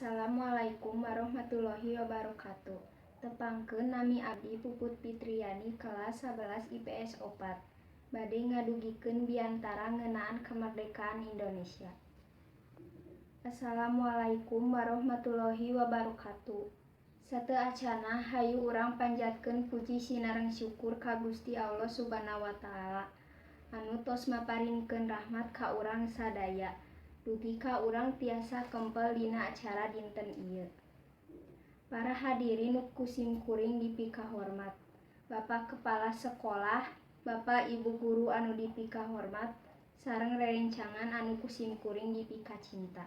Assalamualaikum warahmatullahi wabarakatuh. Tepangkeun, nami abdi Puput Fitriani, kelas 11 IPS 4, bade ngadugikeun biantara ngeunaan kemerdekaan Indonesia. Assalamualaikum warahmatullahi wabarakatuh. Sateuacanna, hayu urang panjatkeun puji sinareng syukur ka Gusti Allah Subhanahu wa Ta'ala anu tos maparinkeun rahmat ka urang sadaya dugi ka urang tiasa kempel dina acara dinten ieu. Para hadirin nu ku simkuring dipikahormat, Bapak Kepala Sekolah, Bapak Ibu guru anu dipikahormat, sareng rerencangan anu ku simkuring dipikacinta.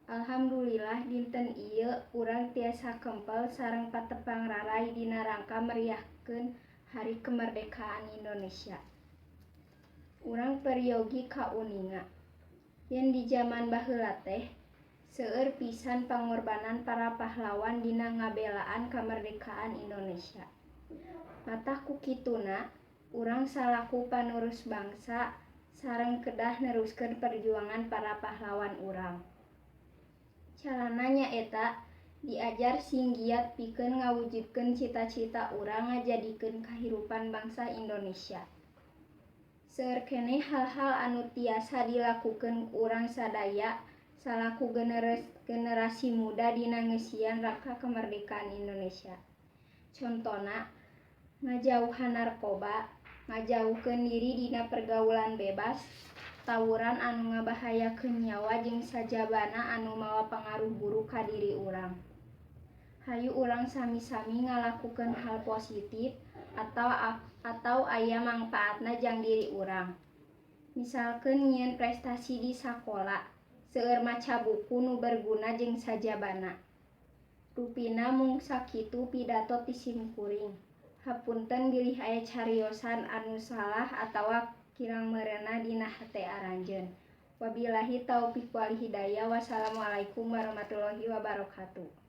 Alhamdulillah, dinten ieu urang tiasa kempel sareng patepang raray dina rangka meriahkeun Hari Kemerdekaan Indonesia. Urang peryogi kauninga yen di jaman baheula teh seueur pisan pangorbanan para pahlawan dina ngabelaan kamerdekaan Indonesia. Matak ku kituna, urang salaku panerus bangsa sareng kedah neruskeun perjuangan para pahlawan urang. Carana nyaeta diajar sing giat pikeun ngawujudkeun cita-cita urang ngajadikeun kahirupan bangsa Indonesia. Seueur keneh hal-hal anu tiasa dilakukeun ku urang sadaya salaku generasi muda dina ngeusian rangka kemerdekaan Indonesia. Contona ngajauhan narkoba, ngajauhkeun diri dina pergaulan bebas, tawuran anu ngabahayakeun nyawa, jeung sajabana anu mawa pangaruh buruk ka diri urang. Hayu urang sami-sami ngalakukeun hal positif atau aya mangpaatna jang diri urang. Misalkeun nyieun prestasi di sakola, seueur maca buku nu berguna, jeung sajabana. Rupina mung sakitu pidato ti simkuring. Hapunten bilih aya cariosan anu salah atawa kirang merenah dina hate aranjeun. Wabillahi taufik wal hidayah. Wassalamualaikum warahmatullahi wabarakatuh.